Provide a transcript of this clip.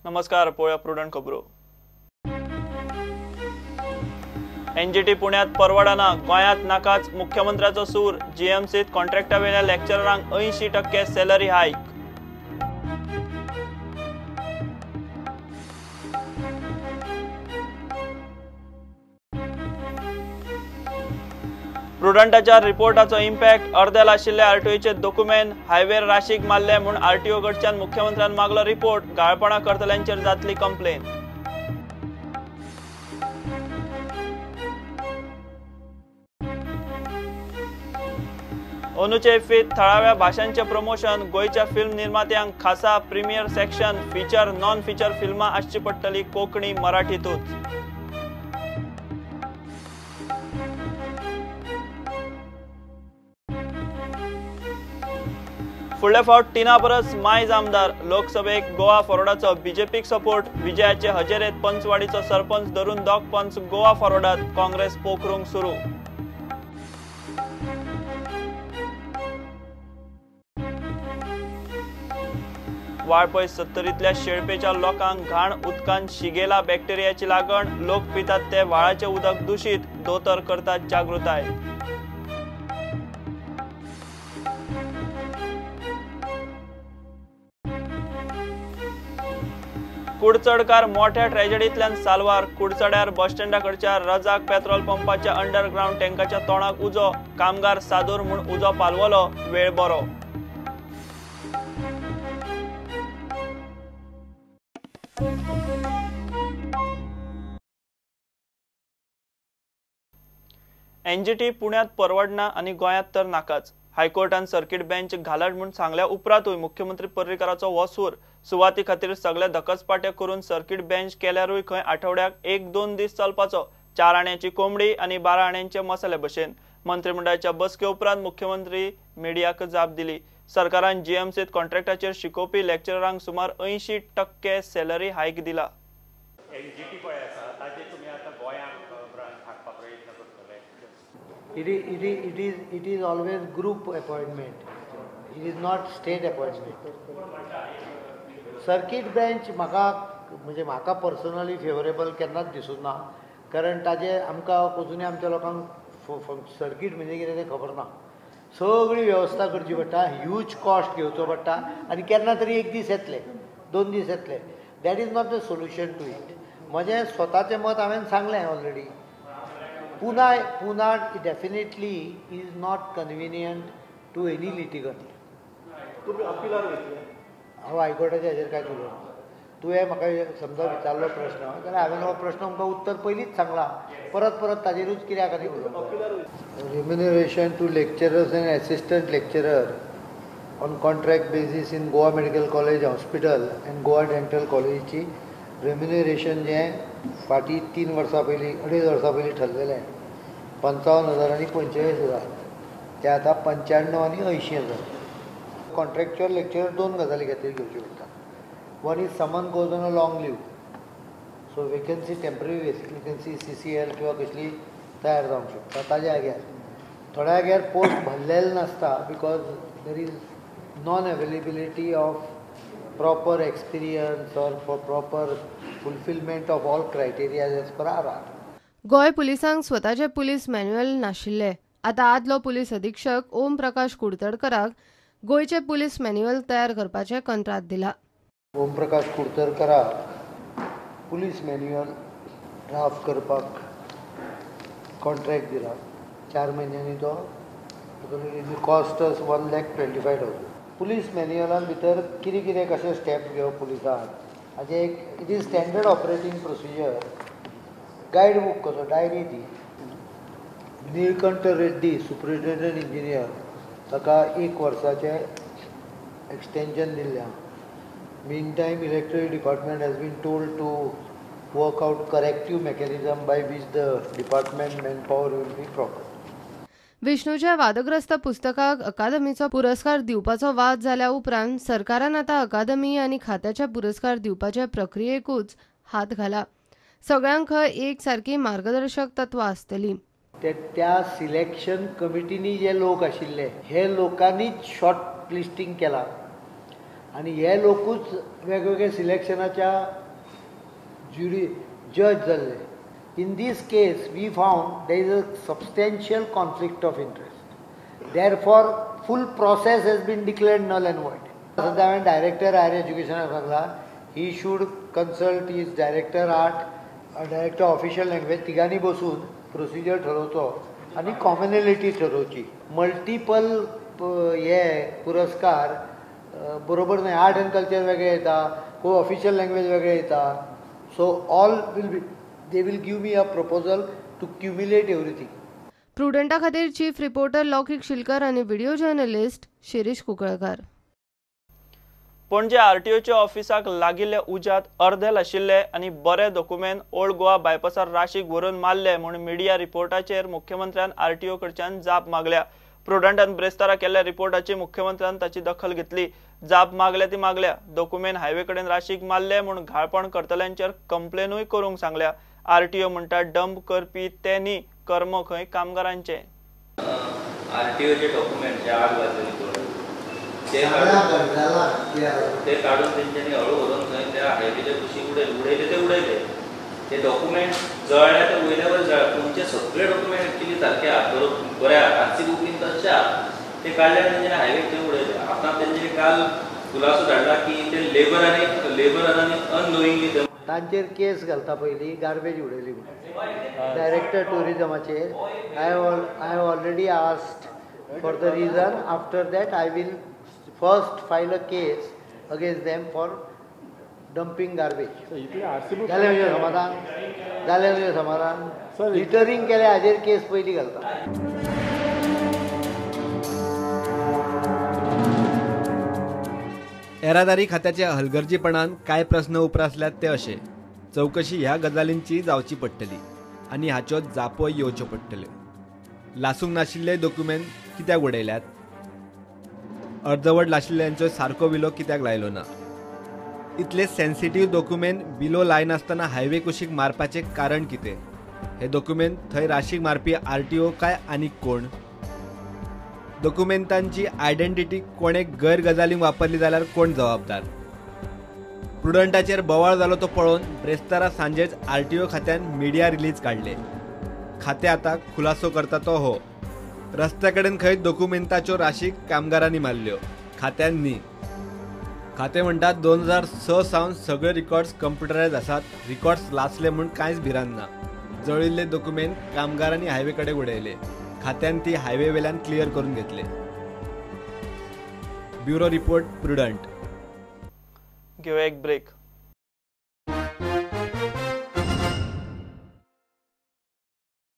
नमस्कार, पळोवया प्रुडंट खबरो. एनजीटी पुण्यात परवडना, गोंयांत नाकाच मुख्यमंत्र्याचो सूर. जीएमसीत कॉन्ट्रॅक्टावेल्या लेक्चरांक 80% सॅलरी हायक. प्रुडंटाच्या रिपोर्टाचो इम्पॅक्ट, अर्देल आशिल्ले आरटीओचे दोकुमेंत हायवेर राशीक मारले म्हूण आरटीओ कडच्यान मुख्यमंत्र्यान मागलो रिपोर्ट. गाळपणां करतल्यांचेर जातली कंप्लेन. अंदूचे इफ्फीत थळाव्या भाशांचे प्रमोशन, गोंयच्या फिल्म निर्मात्यांक खासा premiere section, feature non feature फिल्मां आसची पडटली कोंकणी मराठीतूच. फुडले फावट 3 परस मायज आमदार. लोकसभेक गोवा फॉरवर्डाचो बीजेपीक सपोर्ट. विजयाचे हजेरेत पंचवाडीचो सरपंच धरून 2 पंच गोवा फॉरवर्डात. काँग्रेस पोखरूंक सुरू. वाळपय 70तल्या शेळपेच्या लोकांक घाण उदकान शिगेला बॅक्टेरियाची लागण. लोक पितात ते व्हाळाचें उदक दुशीत, दोतोर करतात जागृताय. कुडचडकार मोठ्या ट्रॅजेडींतल्यान साल्वार. कुडचड्यार बस स्टँडा कडच्या रजाक पेट्रोल पंपाच्या अंडरग्रावंड टँकाच्या तोंडाक उजो. कामगार सादूर म्हूण उजो पालवलो, वेळ बरो. एनजीटी पुण्यात परवडना आनी गोंयांत तर नाकाच. हायकोर्टान सर्किट बेंच घालट म्हूण सांगल्या उपरांतूय मुख्यमंत्री पर्रीकाराचो हो सूर. सुवाती खातीर सगळे धकचपाटे करून सर्किट बेंच केल्यारूय खंय आठवड्याक 1-2 दीस चलपाचो. 4 आण्याची कोंबडी आनी 12 आण्यांचे मसाले भशेन. मंत्रिमंडळाच्या बसके उपरांत मुख्यमंत्री मिडियाक जाप दिली. सरकारान जीएमसीत कॉन्ट्रॅक्टाचेर शिकोवपी लेक्चरांक सुमार 80% सॅलरी हायक दिला. It is always group appointment. It is not state appointment. Circuit bench म्हाका म्हणजे म्हाका पर्सनली फेवरेबल केन्नाच दिसूंक ना, कारण ताजे आमकां अजुनूय आमच्या लोकांक सर्किट म्हणजे कितें तें खबर ना. सगळी वेवस्था करची पडटा, ह्यूज कॉस्ट घेवचो पडटा आनी केन्ना तरी 1 दीस येतले, 2 दीस येतले. That is not the solution to it. म्हजें स्वताचें मत हांवें सांगलें already. Pune definitely is not convenient to any litigant. हांव हायकोर्टाच्या हाजेर कांय उलोवना. तुवें म्हाका समजा विचारलो प्रश्न जाल्यार हांवें हो प्रश्न आमकां उत्तर पयलींच सांगलां, परत परत ताजेरूच कित्याक आनी उलोवप. Remuneration to lecturers and assistant lecturer on contract basis in Goa medical college hospital and Goa dental कॉलेजीची रेम्युनरेशन जें फाटीं 3 वर्सां पयलीं 2.5 वर्सां पयलीं ठरलेलें 55,000 आनी 45,000, ते आतां 95 आनी 80,000. कॉन्ट्रॅक्च्युअल लेक्चरर 2 गजाली खातीर घेवच्यो पडटा. One is someone goes on a long leave, so vacancy temporary vacancy CCL किंवा कसली तयार जावंक शकता. ताज्या जाग्यार थोड्या जाग्यार पोस्ट भरलेले नासता because there is non availability of proper experience or for proper fulfillment of all criteria as per RR. Goa पुलिसांक स्वताचे पुलीस मॅन्युअल नाशिल्ले. आतां आदलो पुलीस अधीक्षक ओम प्रकाश कुडतडकराक गोंयचे पुलीस मॅन्युअल तयार करपाचें कंत्राट दिला. ओम प्रकाश कुडतडकराक पुलीस मॅन्युअल ड्राफ्ट करपाक कॉन्ट्रॅक्ट दिला. 4 म्हयन्यांनी तो कॉस्ट 1,25,000. पुलीस मॅन्युअलान भितर कितें कितें कशें स्टेप घेवप पुलिसान हाजें एक it is standard operating procedure guide book कसो डायरी ती. निळकंठ रेड्डी सुपरिटेंडंट इंजिनियर ताका 1 वर्साचें एक्सटेंशन दिल्लें. Mean time electric department has been told to work out corrective mechanism by which the department man power will be proper. विष्णूच्या वादग्रस्त पुस्तकाक अकादमीचो पुरस्कार दिवपाचो वाद जाल्या उपरांत सरकारान आतां अकादमी आनी खात्याचे पुरस्कार दिवपाचे प्रक्रियेकूच हात घाला. सगळ्यांक एक सारकी मार्गदर्शक तत्वां आसतली. त्या सिलेक्शन कमिटीनी जे लोक आशिल्ले हे लोकांनीच शॉर्ट लिस्टींग केला. आनी हे लोकूच वेगवेगळे सिलेक्शनाच्या ज्युरी जज जाल्ले. In this case we found there is a substantial conflict of interest. Therefore full process has been declared null and void. सद्या हांवें डायरेक्टर हायर एज्युकेशनाक सांगला, he should consult his director art, director official language, तिगांनी बसून procedure ठरोवचो आनी कॉमनॅलिटी ठरोवची. Multiple हे पुरस्कार बरोबर न्हय. Art and culture वेगळे येता, को ऑफिशियल लँग्वेज वेगळे येता. So all will be, they will give me a proposal to cumulate everything. प्रुडंटा खातीर चीफ रिपोर्टर लौकिक शिलकर आनी video journalist Shirish Kunkalkar. Panaji आरटीओच्या ऑफिसाक लागिल्ल्या उज्यांत अर्दे लाशिल्ले आनी बरे दोकुमेंत ओल्ड गोवा बायपासार राशीक व्हरून मारले म्हूण मिडिया रिपोर्टाचेर मुख्यमंत्र्यान आरटीओ कडच्यान जाप मागल्या. प्रुडंटान ब्रेस्तारा केल्ल्या रिपोर्टाची मुख्यमंत्र्यान ताची दखल घेतली. जाप मागल्या ती मागल्या, दोकुमेंत हायवे कडेन राशीक मारले म्हूण घाळपण करतल्यांचेर कंप्लेनूय करूंक सांगल्या. आरटीओ म्हणटा डंप करपी ते न्ही, कर्म खंय कामगारांचे. आरटीओचे डॉक्युमेंट जे आग लागलेली ते काडून तेंच्यांनी हळू व्हरून थंय त्या हायवेच्या कुशीक उडयले ते उडयले. ते डॉक्युमेंट जळ्ळे ते वयल्यावर जळ्ळे. तुमचे सगळे डॉक्युमेंट एक्चुअली सारके आहा, बरोबर बरे आहा, आरसी बुक बीन तशे आहा, ते काडले आनी तेंच्यांनी हायवेक थंय उडयले. आतां तेंच्यांनी काल खुलासो धाडला की ते लेबरांनी अननोईंगली ते तांचेर केस घालता. पयलीं गार्बेज उडयली म्हणून director ट्युरिजमाचेर. I have already asked for the reason. After that I will first file a case against them for dumping garbage. जालें तुजें समाधान? जालें तुजें समाधान? लिटरींग केलें हाजेर केस पयलीं घालता. येरादारी खात्याच्या हलगर्जीपणान कांय प्रस्न उप्रासल्यात ते अशे. चवकशी ह्या गजालींची जावची पडटली आनी हाच्यो जापोय येवच्यो पडटल्यो. लासूंक नाशिल्ले दोकुमेंत कित्याक उडयल्यात? अर्दवट लाशिल्ल्यांचो सारको विलो कित्याक लायलो ना? इतले सेन्सिटीव दोकुमेंत विलो लायनासतना हायवे कुशीक मारपाचें कारण कितें? हे दोकुमेंत थंय राशीक मारपी आरटीओ काय आनीक कोण? दोकुमेंतांची आयडेंटिटी कोणे गैर गजालींक वापरली जाल्यार कोण जबाबदार? प्रुडंटाचेर बोवाळ जालो तो पळोवन ब्रेस्तारा सांजेच आरटीओ खात्यान मिडिया रिलीज काडले. खातें आतां खुलासो करता तो हो. रस्त्या कडेन खंय दोकुमेंताच्यो राशी कामगारांनी मारल्यो, खात्यान न्ही. खातें म्हणटा 2006 सावन सगळे रिकॉर्ड्स कंप्युटरायज आसात, रिकॉर्ड्स लासले म्हूण कांयच भिरांत ना. जळिल्ले दोकुमेंत कामगारांनी हायवे कडेन उडयले, खात्यान ती हायवे वेल्यान क्लियर करून घेतले. Bureau report, Prudent. घेवया एक ब्रेक.